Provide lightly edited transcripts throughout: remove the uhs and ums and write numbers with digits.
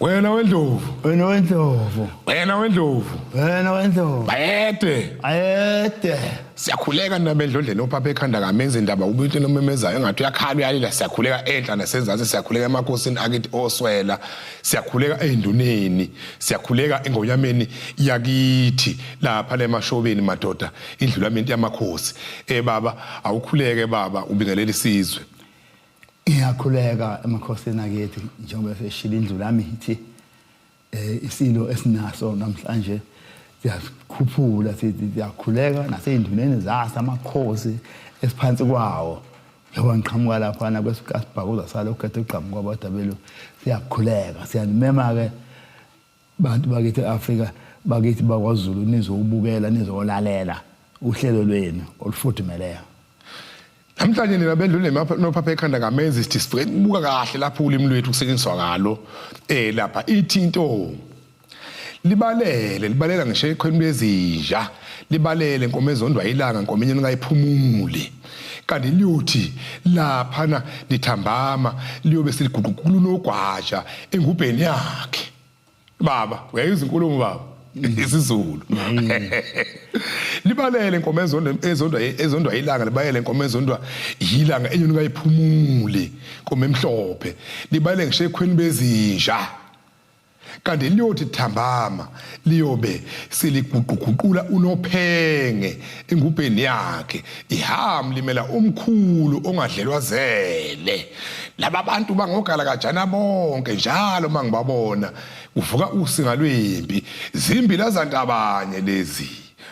Wena wendlovu. Wena wendlovu. Wena wendlovu. Wena wendlovu. Bayede. Bayede. Siyakhuleka nina bendlondleni ophapha ekhanda kamenzi indaba umuntu omemezayo engathi uyakhala uyalila. Siyakhuleka enhla nasenzansi, siyakhuleka emakhosini akithi oswela, siyakhuleka ey'nduneni, siyakhuleka engonyameni yakithi lapha lemashobeni madoda, indlulaminti yamakhosi. Eh baba, awukhuleke baba, ubingelela isizwe. Ngiyakhuleka emakhosini akithi njengoba seshila indlu lami ithi isilo esinaso namhlanje siyakhuphula, siyakhuleka nasey'nduneni zaso amakhosi esiphansi kwawo. Njengoba ngiqhamuka laphana kwesikasibhakuza salo khetha ugqamu kwabadabelo, siyakhuleka, siyanimema-ke bantu bakithi e-Afrika, bakithi bakwaZulu, nizowubukela nizolalela uhlelo lwenu olufudumeleyo. Namhlanje nina bedlule nophapha ekhanda ngamenzi sithi sifike buka kahle lapho ulimi lwethu kusetshenziswa ngalo lapha ithi into libalele libalela ngisho ekhweni bezinja, libalele inkomo ezondwa ilanga, inkomo enye ningayiphumuli, kanti liyothi laphana lithambama liyobe seliguqukula unogwaja engubheni yakhe. Baba, uyayizwa inkulumo baba? IsiZulu. Libalele inkomo ezondwa ezondwa ezondwa ilanga, libalele inkomo ezondwa ilanga enye ningayiphumuli, inkomo emhlophe. Libalele ngisho ekhweni bezinja. Kanti liyothi thambama liyobe seliguquguqula unophenge engubheni yakhe, ihamu limela omkhulu ongadlelwa zele. Laba bantu bangogalakajana bonke njalo uma ngibabona kuvuka usinga lwempi, zimbila zantabanye lezi.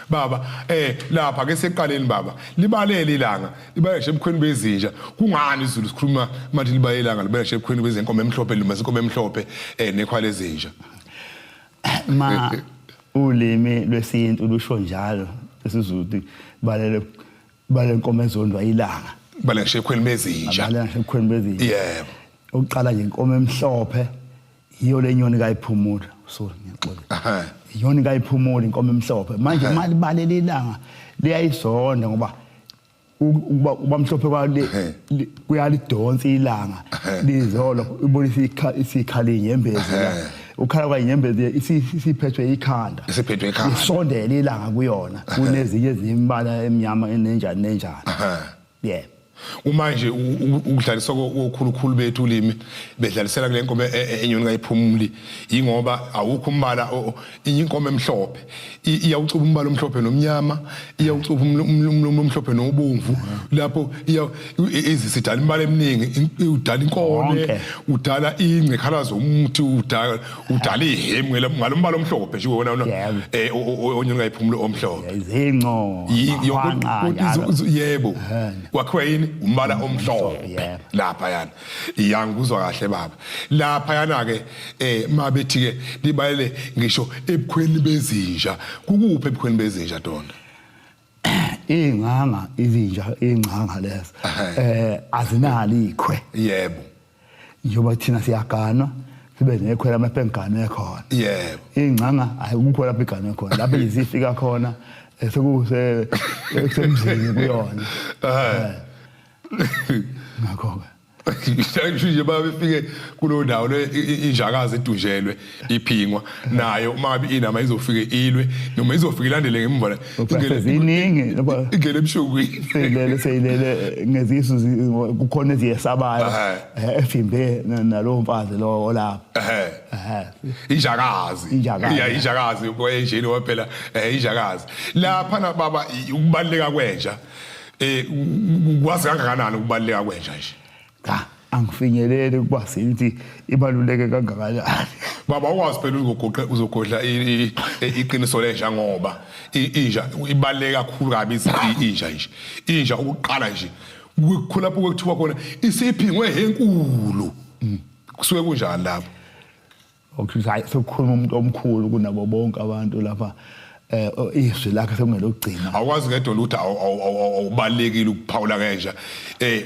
Baba, lapha ke seqaleni baba, libalele ilanga, libalele nje ebukhweni bezinja. Kungani isiZulu sikhuluma manje libalele ilanga, libalele nje ebukhweni bezinkomo emhlophe, luma inkomo emhlophe nekhwala ezinja? Ma ulimi lwesintu lusho njalo isiZulu, balele balele inkomo ezondwa ilanga. Balele nje ebukhweni bezinja. Balele nje ebukhweni bezinja. Yebo. Ukuqala nje inkomo emhlophe yiyo le nyoni kayiphumula. Sorry, ngiyaxolisa. Inyoni kayiphumula inkomo emhlophe. Manje uma libalele ilanga liyayizonda ngoba ukuba mhlophe kwayo kuyalidonsa ilanga. Lizolo ibonisa isikhala inyembezi la. Ukhala kwayinyembezi isiphethwe ikhanda. Isiphethwe ikhanda. Isondele ilanga kuyona kunezinye ezimbala emnyama nenjani nenjani. Yeah. Uma nje ukudlaliswa kokhulukhulu bethu ulimi bedlalisela kule nkomo enyoni kayiphumuli, ingoba awukho umbala, inkomo emhlophe iyawucuba umbala omhlophe nomnyama, iyawucuba omhlophe nobomvu, lapho izisidala imibala eminingi, udala inkone, udala ingcekhala zomuthi, udala ihemu ngalombala omhlophe nje wona onyoni kayiphumuli omhlophe. Izinco, yebo, kwakhiwa yini umbala omhlophe lapha yana. Iyangikuzwa kahle baba. Lapha yana ke mabethi ke libalele ngisho ebukhweni bezinja. Kukuphi ebukhweni bezinja Donda? Inganga izinja, ingcanga lezo azinalo ikhwe. Yebo. Njengoba thina siyaganwa sibe nekhwe lapha enganwe khona. Yebo. Ingcanga ayikho lapha iganwe khona, lapho izifika khona sekuse kusemzini kuyona. Ngakho ke ngisho nje babefike kulowo ndawo le injakazi edunjelwe iphingwa nayo, uma ngabe inama izofike ilwe noma izofike ilandele ngemuva la, ziningi ingene ebushukwini seyilele seyilele ngezisu kukhona eziyesabayo efimbe nalowo mfazi lo olapha. Injakazi. Injakazi. Ya, injakazi kwenjeni ngoba phela injakazi lapha na baba, ukubaluleka kwenja, ukwazi kangakanani ukubaluleka kwenja nje? Cha, angifinyeleli ukuba sithi ibaluleke kangakanani. Baba, ukwazi phela uzogoqa uzogodla iqiniso lenja, ngoba inja ibaluleke kakhulu kabi. Inja nje, inja ukuqala nje kukhula lapho kwekuthiwa khona isiphingwe enkulu, kusuke kunjani lapho? Okuthi hayi, sekukhuluma umuntu omkhulu kunabo bonke abantu lapha, izwi lakhe sekungelokugcina. Awukwazi ngedolo ukuthi awubalekile ukuphawula ngenja.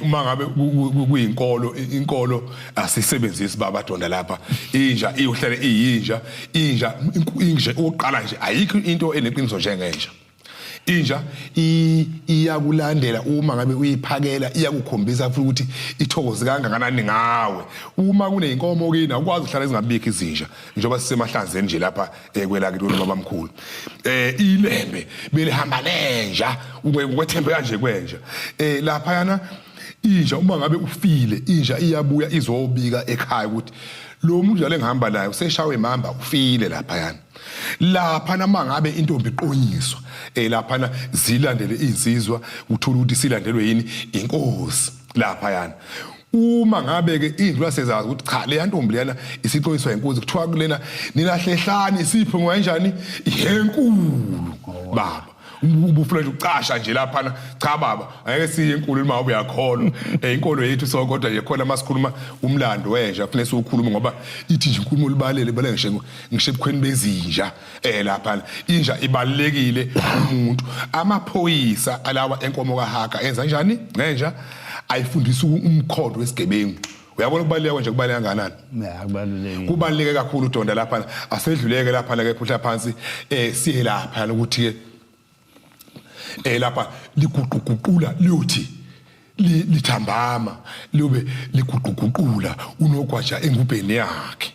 Uma ngabe kuyinkolo, inkolo asisebenzisi baba Donda lapha. Inja iyohlale iyinja, inja inja oqala nje ayikho into eneqiniso njengenja. Inja iyakulandela uma ngabe uyiphakela, iyakukhombisa futhi ukuthi ithokoze kangakanani ngawe. Uma kuneyinkomo kini awukwazi ukuhlala zingabikho izinja, njengoba sisemahlanzeni nje lapha kwelakithi kulobabamkhulu. Ilembe belihamba nenja, ukwethembeka nje kwenja. Lapha yana inja uma ngabe ufile, inja iyabuya izobika ekhaya ukuthi lo muntu njalo engihamba naye useshawe imamba, ufile lapha yana. Lapha nama ngabe intombi iqonyiswa, lapha na zilandele insizwa, uthola ukuthi silandelwe yini inkosi lapha yana. Uma ngabe ke indlu yasezazi ukuthi cha leya ntombi leyana isiqonyiswa inkosi, kuthiwa kulena nilahlehlani isipho ngokanjani yenkulu baba. Ubufuna nje ukucasha nje laphana, cha baba angeke siye enkulu uma uyakholwa. Inkolo yethu so, kodwa nje khona masikhuluma umlando wenja kufanele siwukhulume, ngoba ithi nje inkulumo libalele bale ngisho ngisho ebukhweni bezinja. Lapha inja ibalekile umuntu. Amaphoyisa alawa enkomo kaHaga enza njani ngenja? Ayifundisa umkhondo wesigebengu. Uyabona ukubaluleka nje, kubaluleka kangakanani? Ya, kubalulekile. Kubaluleke kakhulu udonda lapha. Asedluleke lapha ke phutha phansi, siye lapha ukuthi ke lapha liguquguqula liyothi lithambama liyobe liguquguqula unogwaja engubheni yakhe.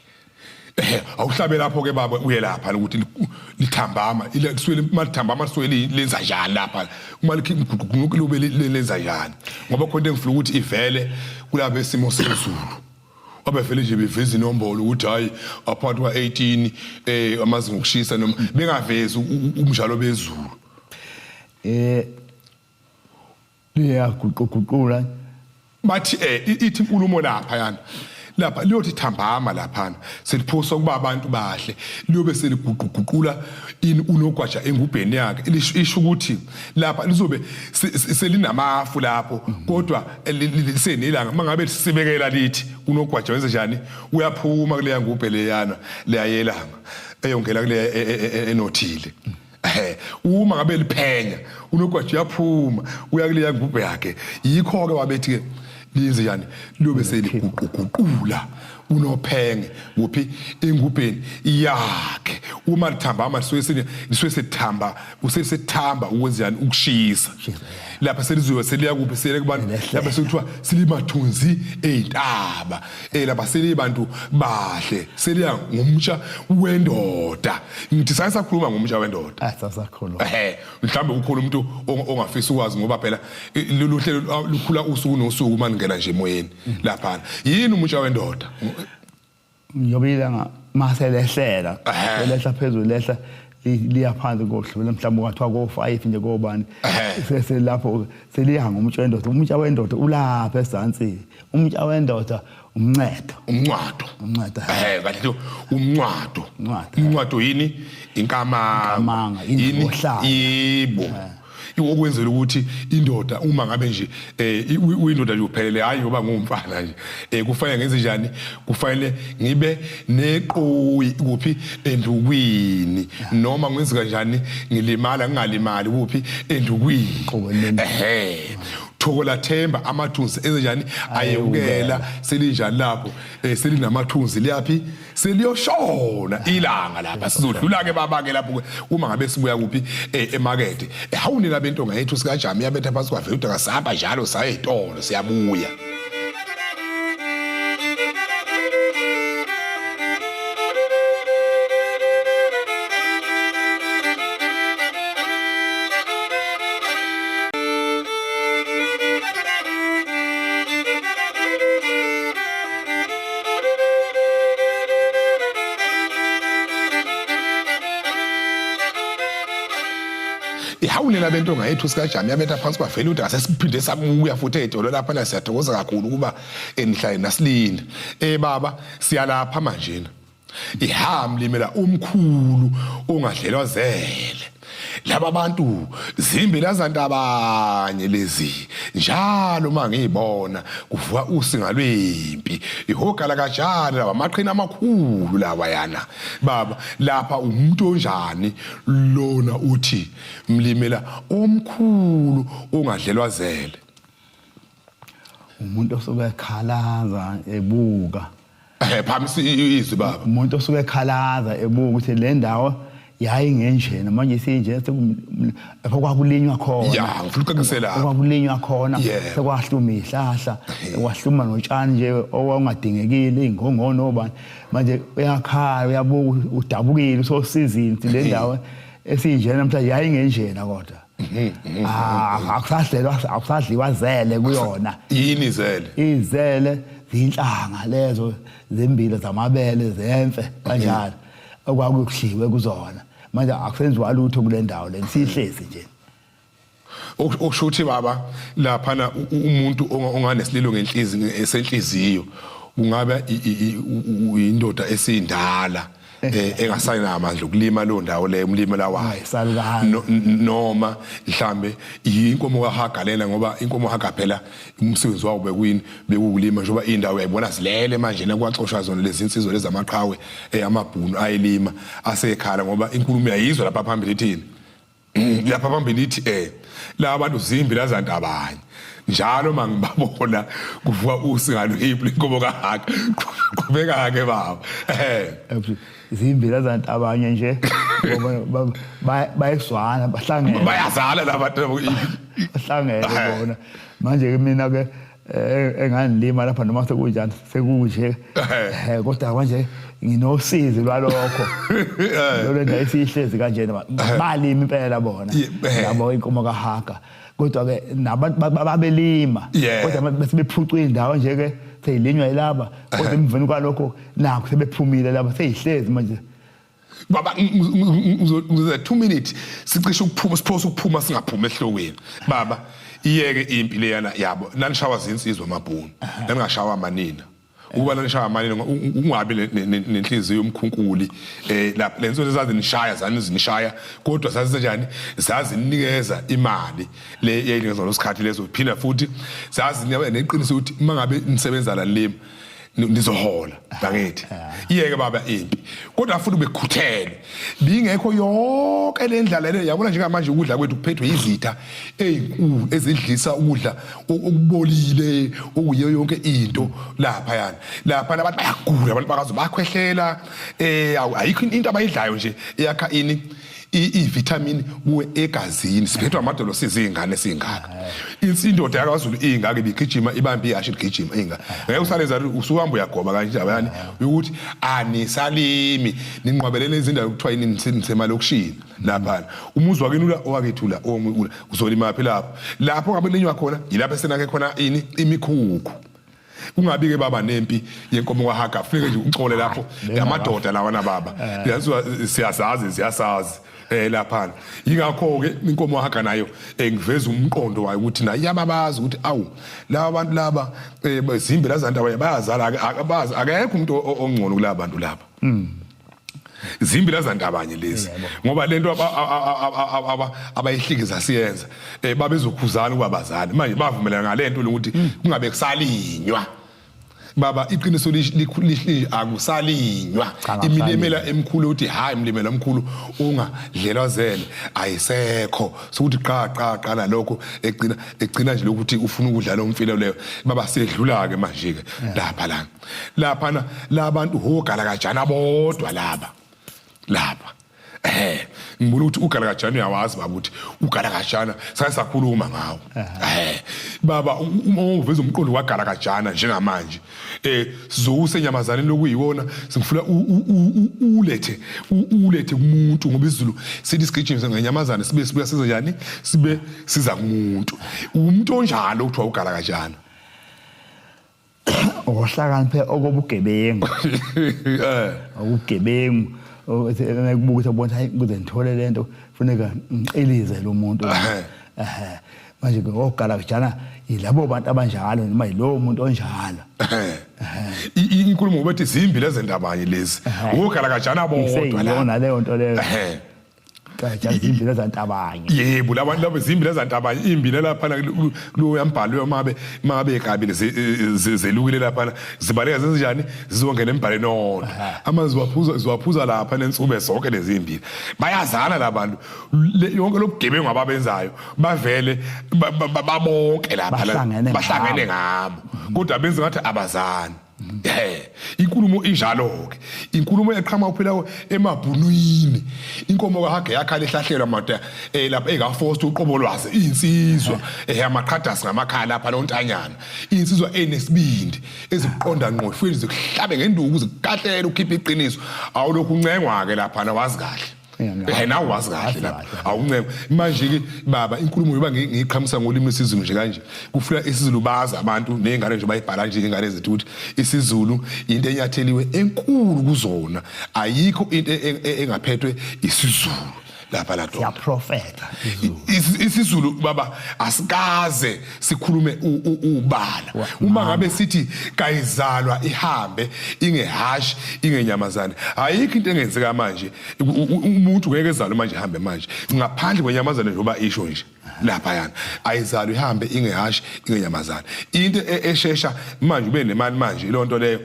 Awuhlabe lapho ke baba, uye lapha ukuthi lithambama lisuke malithambama lisuke lenza njani lapha, uma liguquguqula liyobe lenza njani, ngoba khona into engifuna ukuthi ivele kulabo esimo sezulu abevele nje beveza inombolo ukuthi hayi apart kwa 18 amazinga okushisa, noma bengavezi umjalo bezulu. Liyaguquguqula. Bathi ithi inkulumo lapha yana lapha liyothi thambama laphana seliphosa kuba abantu bahle, liyobe seliguquguqula ini unogwaja engubheni yakhe. Isho ukuthi lapha lizobe selinamafu lapho, kodwa lisenelanga. Mangabe lisibekela lithi unogwaja wenze njani, uyaphuma kuleya ngubhe leyana leyayelanga eyongena kuleya enothile. Uma ngabe liphenya unogwaja uyaphuma uya kuleya ngubhe yakhe. Yikho ke wabethi ke liyenze njani, liyobe seliguquguqula unophenge kuphi engubheni yakhe. Uma lithambama lisuke lisuke sethamba usesethamba ukwenzani ukushisa lapha, selizobe seliya kuphi, seliya kubantu lapha sekuthiwa silimathunzi eyintaba, lapha selibantu bahle, seliya ngumtsha wendoda. Ngithi sake sakhuluma ngumtsha wendoda. Ah, sasakhuluma. Mhlawumbe ukhona umuntu ongafisa ukwazi, ngoba phela lolu hlelo lukhula usuku nosuku uma ningena nje emoyeni laphana. Yini umutsha wendoda? Njengoba ilanga mase lehlela, lehla phezulu, lehla liya phansi kodlula mhlawumbe kwathiwa ko-5 nje kobani, seselapho seliya ngumtsha wendoda. Umtsha wendoda ulapha ezansi. Umtsha wendoda umncedo. Umncwado. Umncwado. Kahle umncwado. Umncwado. Umncwado yini? Inkamanga. Inkamanga, Yini? Ohlala. Yebo. Okwenzela ukuthi indoda uma ngabe nje uyindoda nje uphelele, hayi ngoba ngumfana nje, kufanele ngenze njani? Kufanele ngibe neqoyi kuphi endukwini, noma ngenze kanjani ngilimala ngingalimali kuphi endukwini. Thokola themba amathunzi enze njani ayewukela selinjani lapho, selinamathunzi liyapi seliyoshona ilanga lapha. Sizodlula ke baba ke lapho uma ngabe sibuya kuphi emakethe. Hawunina bentonga yethu sikajami yabetha phansi kwavela udaka, sihamba njalo saya ezitolo siyabuya. Ihawulela bentonga yethu sikajami yabetha phansi kwavela udaka, sesiphinde sabuya futhi ey'tolo laphana. Siyathokoza kakhulu ukuba nihlale nasilinda. Baba siyalapha manjena. Iha mlimela umkhulu ongadlelwa zele. Laba bantu zimbila zantabanye lezi, njalo uma ngiyibona kuvuka usinga lwempi. Ihogala kajani lawa amaqhina amakhulu lawa yana. Baba lapha umuntu onjani lona uthi mlimela omkhulu ongadlelwa zele? Umuntu osuke ekhalaza ebuka. Phamisa izwi baba. Umuntu osuke ekhalaza ebuka ukuthi le ndawo Yayingenjena, manje isinje lapho kwakulinywa khona. Ya, ngifuna ukuqinise lapho. Kwakulinywa khona, sekwahluma izihlahla, kwahluma notshani nje owangadingekile, ingongono obani. Manje uyakhala, uyabuka, udabukile, usosizini le ndawo esinjena namhlanje yayingenjena, kodwa ah, akusadlelwa, akusadliwa zele kuyona. Yini zele? Izele zinhlanga lezo zembila, zamabele, zemfe kanjalo, okwakudliwe kuzona. Manje akusenziwa lutho kule ndawo le, sihlezi nje. Okusho ukuthi baba, laphana umuntu onganesililo ngenhliziyo, esenhliziyo, kungabe indoda esindala engasayina amandla ukulima leyo ndawo leyo, umlimi lawayo. Isalukazi. Noma mhlambe inkomo kaHaga lena, ngoba inkomo kaHaga phela umsebenzi wawo bekuyini? Bekuwulima. Njengoba indawo uyayibona zilele manje, nakwaxoshwa zona lezi insizwa lezi, amaqhawe amabhunu ayelima asekhala, ngoba inkulumo uyayizwa lapha phambili ithini. Lapha phambili ithi la bantu zimbi lazantu abanye njalo mangibabona kuvuka usingalo hiphu inkomo kaHaga. Qhubeka ke baba. Zimbili zantu abanye nje, ngoba bayezwana, bahlangene. Bayazala labantu. Bahlangene bona. Manje ke mina ke engangilima lapha, noma sekunjani, sekunje, kodwa manje nginosizi lwalokho, lolo ndawo esiyihlezi kanjena. Balima impela bona yabo inkomo kaHaga, kodwa ke nabantu babelima, kodwa bese bephucwa indawo nje ke, seyilinywa yilaba. Kodwa emveni kwalokho nakho sebephumile laba, seyihlezi manje. Baba, ngizoza 2 minutes, sicishe ukuphuma, siphosa ukuphuma, singaphuma ehlokweni. Baba, iyeke impi leyana yabo, nanishawa zinsizwa amabhunu, naningashawa amanina. Ukuba nanishawa amanina, ungabi nenhliziyo yomkhunkuli lapha le nsizwa zazinishaya, zanizinishaya, kodwa zazisenjani? Zazinikeza imali le yayinikeza ngalesikhathi leso. Phinda futhi zazinika neqiniso ukuthi uma ngabe nisebenza la nilima, nizohola angithi? Iyeke baba impi, kodwa futhi bekhuthele, bingekho yonke le ndlala le yabona. Njengamanje ukudla kwethu kuphethwe izitha ezinkulu ezidlisa ukudla okubolile, okuyiyo yonke into lapha yana lapha. Abantu bayagula, abantu bakazo bayakhwehlela, ayikho into abayidlayo nje eyakha ini, i-vitamin kuwe egazini. Siphethwe amadolo sizingane singaka. Indoda yakwaZulu ingaka ibigijima, ibambe ihashi, ligijima ingaka, ngeke usale zari, usuhamba uyagoba kanje abayani ukuthi anisalimi, ninqwabelene izindawo kuthiwa yini, nisemalokishini lapha. Umuzi wakini ula, owakethu la, ula uzolima phi lapho? Lapho ngabe linywa khona yilapho esenake khona ini, imikhukhu. Kungabi ke baba nempi yenkomo kwaHaga, funeke nje uxole lapho. Amadoda lawana baba, yaziwa, siyazazi, siyasazi laphana. Yingakho ke inkomo waHaga nayo ngiveza umqondo wayo ukuthi nayo iyababaza ukuthi awu, laba bantu laba zimbi lazantu abanye bayazala ke, akabazi, akekho umuntu ongcono kulaba bantu laba. Zimbi lazantu abanye lezi, ngoba lento abayihlikiza siyenza babezokhuzana ukuba bazali. Manje bavumelana ngalento ukuthi kungabe kusalinywa. Baba, iqiniso akusalinywa. Cha, imilimela emkhulu uthi hayi, imlimela omkhulu ungadlelwa zele ayisekho, sokuthi qa qa qa nalokho egcina nje lokuthi ufuna ukudla lo mfilo leyo. Baba, sedlula ke manje ke lapha la laphana labantu hogalakajana bodwa laba lapha. Ngibona ukuthi ugalakajana uyawazi baba, ukuthi ugalakajana sake sakhuluma ngawo. Baba, uma uveza umqondo wagalakajana njengamanje, sizowusa enyamazaneni lokuyikona, singifuna ulethe ulethe kumuntu, ngoba isiZulu sithi sigijima ngenyamazane sibe sibuya size njani, sibe siza kumuntu. Umuntu onjalo kuthiwa ugalakajana. Ohlakaniphe okobugebengu. Okubugebengu ekubuka ukuthi ubona, hayi, ukuze ngithole lento funeka ngiqilize lo muntu. Manje ke ogalakajana yilabo bantu abanjalo, noma yilowo muntu onjalo. Inkulumo ngoba ethi zimbi lezi ndabanye lezi, ugalakajana bodwa la. Iseyiyona leyo nto leyo. Gajana zimbili zantabanye. Yebo, labantu labo zimbi lezantabanye, imbila laphana kulo yambhalo mabe mabe kabile zelukile laphana, zibaleka zenzenjani, zizongena embhaleni owodwa, amanzi waphuza, ziwaphuza lapha nensube zonke lezi imbila. Bayazana labantu. Yonke lobugebengu ababenzayo bavele babonke lapha. Bahlangene. Bahlangene ngabo, kodwa benze ngathi abazani. He, inkulumo injalo ke. Inkulumo eqhamuka phela emabhunwini. Inkomo kaHage yakhala ehlahlelwa madoda lapha ekaFoster uqobo lwazi insizwa amaqhadasi ngamakhala lapha lontanyana. Insizwa enesibindi ezikuqonda ngqo futhi zikuhlabe ngenduku zikukahlele ukhiphe iqiniso. Awulokhu uncengwa ke lapha na wazi kahle. Nawe wazi kahle lapha awunceko manje ke baba inkulumo yoba ngiyiqhamusa ngolimi lwesiZulu nje kanje kufika isiZulu bazi abantu nezingane nje bayibhala nje ingane zethu ukuthi isiZulu into enyatheliwe enkulu kuzona ayikho into engaphethwe isiZulu lapha la doda siyaprofetha isiZulu baba asikaze sikhulume ubala uma ngabe sithi kayizalwa ihambe ingehashi ingenyamazane ayikho into engenzeka manje umuntu ngeke ezalwe manje ihambe manje ngaphandle kwenyamazane njengoba isho nje laphayana ayizalwe ihambe ingehashi ingenyamazane into eshesha manje ube nemali manje ilonto leyo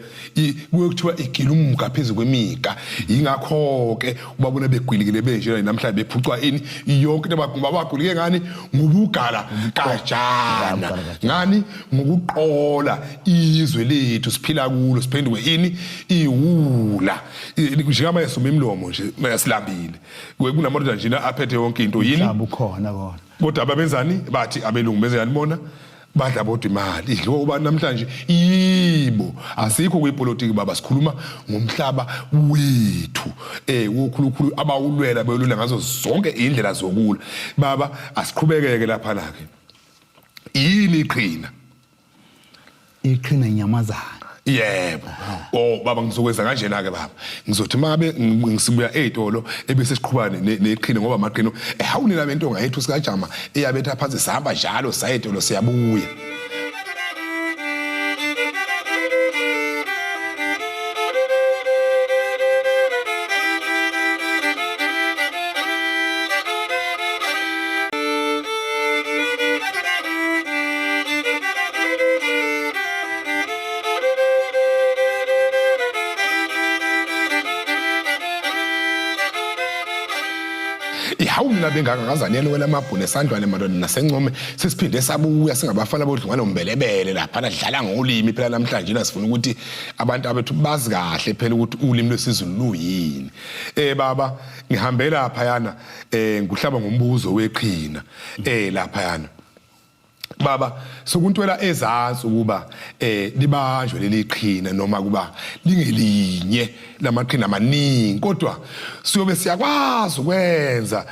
kuye kuthiwa igila umga phezu kwemiga yingakho-ke ubabona begwilikile benje namhlanje bephucwa ini yonke into bagwilike ngani ngobugala kajana ngani ngokuqola izwe lethu siphila kulo siphenduke ini iwula njengamanje soma imilomo nje silambile kunamadoda nje aphethe yonke into yini umhlaba ukhona kona kodwa babenzani bathi abelungu benzani bona badla bodwa imali idliwa ubani namhlanje yibo asikho kwipolitiki baba sikhuluma ngomhlaba wethu wokhulukhulu abawulwela belula ngazo zonke indlela zokula baba asiqhubekeke lapha la ke yini iqhina iqhina inyamazana yebo oh baba ngizokwenza kanjena ke baba ngizothi mabe ngisibuya ezitolo ebese siqhubane neqhina ngoba amaqhino hawu nina bentonga yethu sikajama eyabetha phansi sihamba njalo sayetolo siyabuya Hawu mina bengaka ngazanele wena amabhunu esandlwane madoda nasencome sesiphinde sabuya singabafana bodlungwane umbelebele lapha dlala ngolimi phela namhlanje nasifuna ukuthi abantu abethu bazi kahle phela ukuthi ulimi lwesiZulu luyini. Baba ngihambe lapha yana nguhlaba ngombuzo weqhina lapha yana. Baba sokuntwela ezansi ukuba libanjwe leli qhina noma kuba lingelinye lamaqhina amaningi kodwa siyobe siyakwazi ukwenza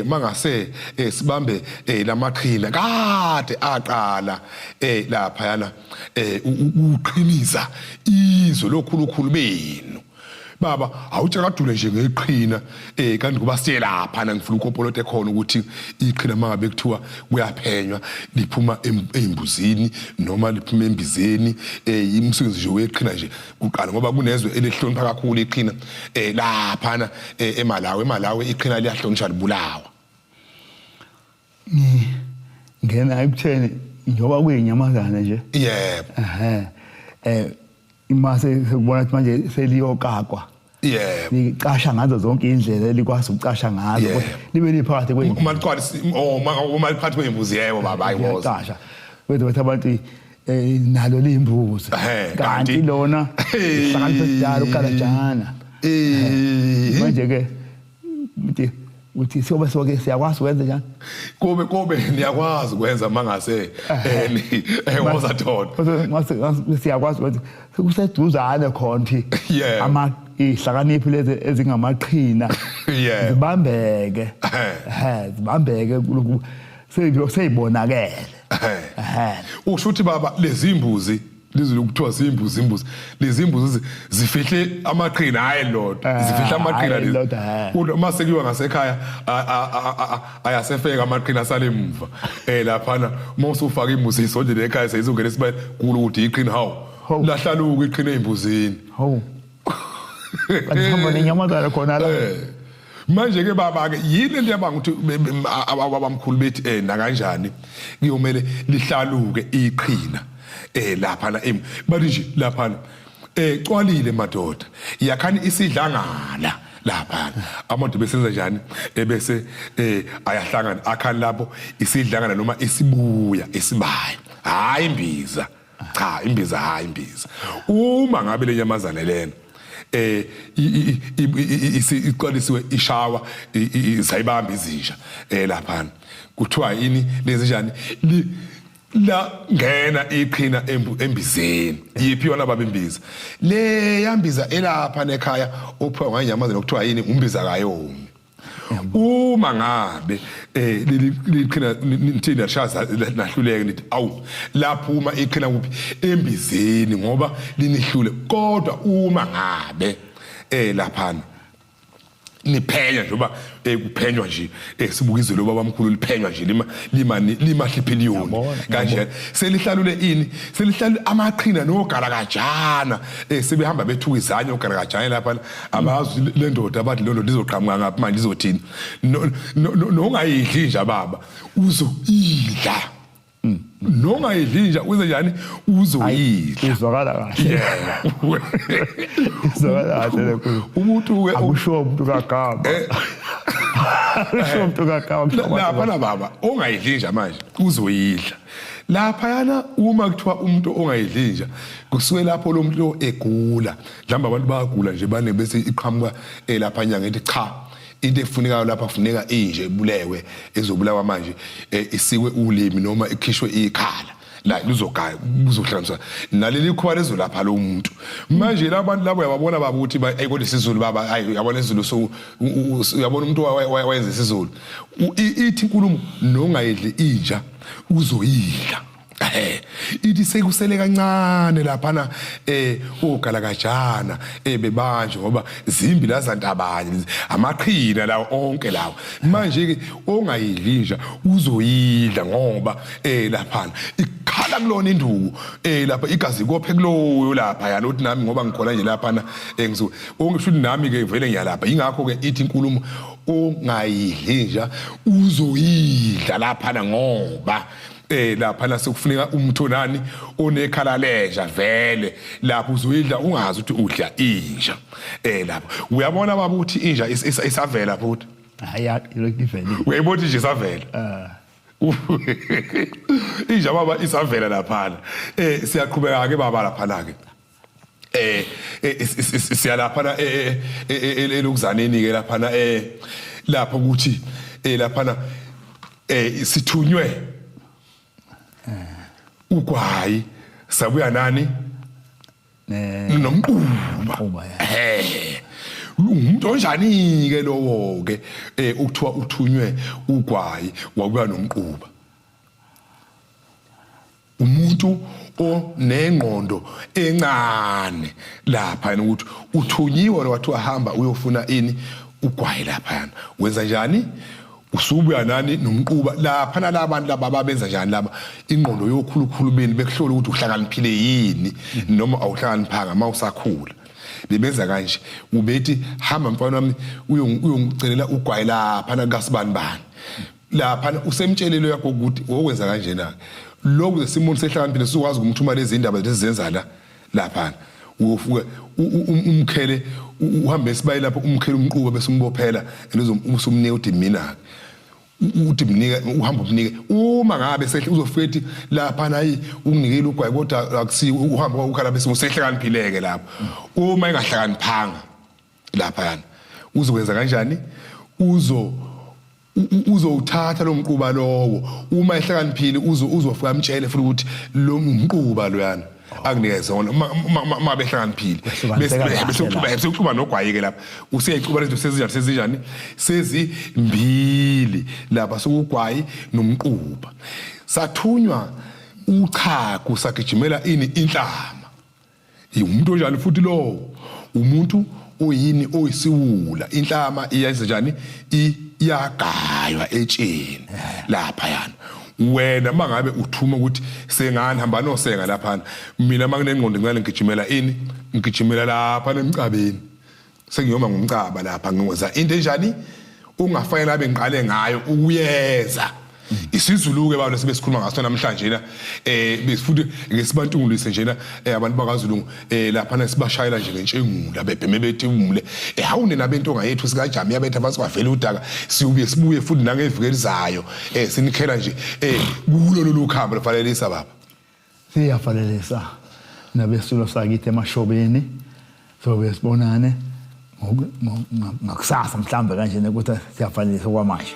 mangase sibambe lamaqhina kade aqala lapha yana uqhinisa izwe lokhulukhulu benu baba awutshakadule nje ngeqhina kanti kuba siyelapha na ngifuna ukopolote khona ukuthi iqhina mangabe kuthiwa kuyaphenywa liphuma embuzini noma liphuma embizeni umsebenzi nje weqhina nje kuqala ngoba kunezwe elihlonipha kakhulu iqhina laphana eMalawi eMalawi iqhina liyahlonishwa libulawa ngena ekutheni njengoba kuyinyamazane nje yebo ehe ima sekubona ukuthi manje seliyokakwa yebo licasha ngazo zonke indlela elikwazi ukucasha ngazo kodwa libe liphakathi kwembuzi uma liqala oh uma liphakathi kwembuzi yebo baba ayiwoza liyacasha kwethu bathi abantu nalo liyimbuzi kanti lona ihlakaniphe sidala ukalajana manje ke uthi siyobe soke siyakwazi ukwenza njani kobe niyakwazi ukwenza mangase woza thona mase siyakwazi ukwenza sekuseduzane khona thi ama ihlakaniphi lezi ezingamaqhina zibambeke zibambeke kulokhu seyibonakele usho ukuthi baba lezi mbuzi lizulu kuthiwa zimbuzi imbuzi lezi imbuzi zifihle amaqhina hayi lodwa zifihle amaqhina lezi kodwa uma sekuyiwa ngasekhaya ayasefeka amaqhina asale emuva laphana uma usufaka imbuzi isondele ekhaya seyizongena esibayeni kulo ukuthi iqhina hawu lahlaluka iqhina ezimbuzini hawu kanti hamba nenyamazana khona la manje ke baba ke yini lento yabanga ukuthi abamkhulu bethi nakanjani kuyomele lihlaluke iqhina lapha na bathi nje lapha cwalile madoda yakhani isidlangala lapha amadoda besenza njani ebese ayahlangana akhani lapho isidlangala noma isibuya isibaya hayi imbiza. Cha, imbiza, hayi imbiza. Uma ngabe lenyamazane lena iqalisiwe ishawa, zayibamba izinja laphana, kuthiwa yini lezi njani la ngena iqhina embizeni. Yiphi yona baba imbiza le yambiza elapha nekhaya ophiwa nganyamazane okuthiwa yini? Umbiza kayomi. Uma ngabe leli liqhina nithini lashaza nahluleke, nithi awu, laphuma iqhina kuphi? Embizeni, ngoba linihlule. Kodwa uma ngabe laphana niphenya njengoba kuphenywa nje, sibuka izwe lobaba mkhulu liphenywa nje, lima lima lima hlipiliyoni kanje, selihlalule ini, selihlalule amaqhina nogalakajana, sebehamba bethuka izanya ogalakajana lapha, abazi le ndoda, abathi le ndoda izoqhamuka ngaphi manje, izothini. Nongayidli nje baba uzoyidla, nongayidli nje uze njani, uzoyidla. Izwakala kahle. Izwakala kahle le nkulumo. Umuntu ke Akusho umuntu kagama. Akusho umuntu kagama. Lapha na baba, ongayidli nje manje uzoyidla lapha yana. Uma kuthiwa umuntu ongayidli nje, kusuke lapho lo muntu lo egula, mhlawumbe abantu bayagula nje bane, bese iqhamuka lapha nyanga ethi cha, into efunekayo lapha kufuneka inje ibulewe, ezobulawa manje isikwe ulimi noma ikhishwe ikhala la, luzogaya, kuzohlanganiswa naleli khuba lezolapha lo muntu. Manje labantu labo uyababona baba ukuthi ayi, kodwa isiZulu baba, ayi, uyabona isiZulu, so uyabona umuntu wayenza isiZulu. Ithi inkulumo, nongayidli inja uzoyidla. Ithi sekusele kancane laphana ogalakajana bebanje, ngoba zimbi lazantabanye, amaqhina lawo onke lawo. Manje ke ongayidli inja uzoyidla, ngoba laphana ikhala kulona induku, lapha igazi kophe kuloyo lapha yana, uthi nami ngoba ngikhona nje laphana, ngizo ongisho ukuthi nami ke vele ngiyalapha. Ingakho ke ithi inkulumo, ongayidli inja uzoyidla laphana, ngoba lapha sekufuneka umuntu nani onekhala lenja vele lapho uzoyidla ungazi ukuthi udla inja. Lapho uyabona baba ukuthi inja isavela futhi. Hayi, ilokhu ivelile. Uyayibona ukuthi inja isavela. Inja baba isavela laphana. Siyaqhubeka ke baba laphana ke, siyalaphana elokuzaneni ke laphana, lapho ukuthi laphana sithunywe ugwayi, sabuya nani? Nomquba. Nomquba, ya. Umuntu onjani ke lowo ke ukuthiwa uthunywe ugwayi wabuya nomquba? Umuntu onengqondo encane lapha yena, ukuthi uthunyiwe wathiwa hamba uyofuna ini, ugwayi lapha, wenza njani? Usubuya nani? Nomquba lapha. Nalabantu laba babenza njani laba? Ingqondo yokhulukhulu beni bekuhlola ukuthi uhlakaniphile yini noma awuhlakaniphanga. Uma usakhula bebenza kanje, ubethi hamba mfana wami uyongicelela ugwayi lapha nakasibani bani lapha, usemtshelelo yakho ukuthi wokwenza kanjena lokhu. Lesimoni sehlakaniphile sukwazi ukumthuma lezi indaba lezi zenza la lapha, uyofuka umkhele, uhambe esibayi lapho, umkhele umquba, bese umbophela, usumnika, uthi mina, uthi mnika, uhamba umnike. Uma ngabe sehle uzofika ethi lapha nayi unginikile ugwayi, kodwa akusiwo, uhamba ukhala, bese usehlakaniphileke lapho. Uma engahlakaniphanga lapha yana, uzokwenza kanjani? Uzo uzowuthatha lo mquba lowo. Uma ehlakaniphile uzofika amtshele futhi ukuthi lo mquba loyana akunikeze wona, uma behlakaniphile. Kwehlukaniseka bese kahle bese uxuba, bese uxuba nogwayi ke lapha, useyixuba lezinto sezinjani, sezinjani, sezimbili lapha, sokugwayi nomquba. Sathunywa uchago, sagijimela ini? Inhlama. Umuntu onjani futhi lowo? Umuntu oyini? Oyisiwula. Inhlama iyenza njani? Iyagaywa etsheni lapha yana. Wena mangabe uthuma ukuthi sengani, hamba nosenga laphana, mina manginengqondo encane ngigijimela ini? Ngigijimela lapha nemcabeni, sengiyoma ngumcaba lapha, ngiwenza into enjani ungafanele abe ngiqale ngayo ukuyeza. IsiZulu ke baba sibe sikhuluma ngaso namhlanje na, besifuthi ngesibantungulise njena, abantu bakaZulu lapha sibashayela nje ngentshengula, bebheme bethi umle, hawu nina bentonga yethu sikajami yabetha phansi kwavela udaka. Siyobuye sibuye futhi nangeviki elizayo, sinikhela nje kulo lolu khambo lefanelisa baba. Siyavalelisa nabesilo sakithi emashobeni sobe sibonane ngakusasa mhlawumbe kanjena ukuthi siyavalelisa kwamanje.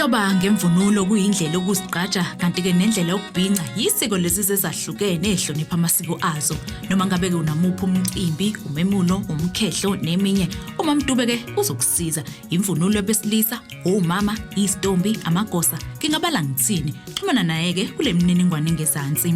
Ukuhloba ngemvunulo kuyindlela yokuzigqaja kanti-ke nendlela yokubhinca yisiko lezi ezahlukene ezihlonipha amasiko azo. Noma ngabe-ke unamuphi umcimbi, umemulo, umkhehlo neminye, uMamDube-ke uzokusiza. Imvunulo yabesilisa, omama, izitombi, amagosa, ngingabala ngithini. Xhumana naye-ke kule mininingwane engezansi.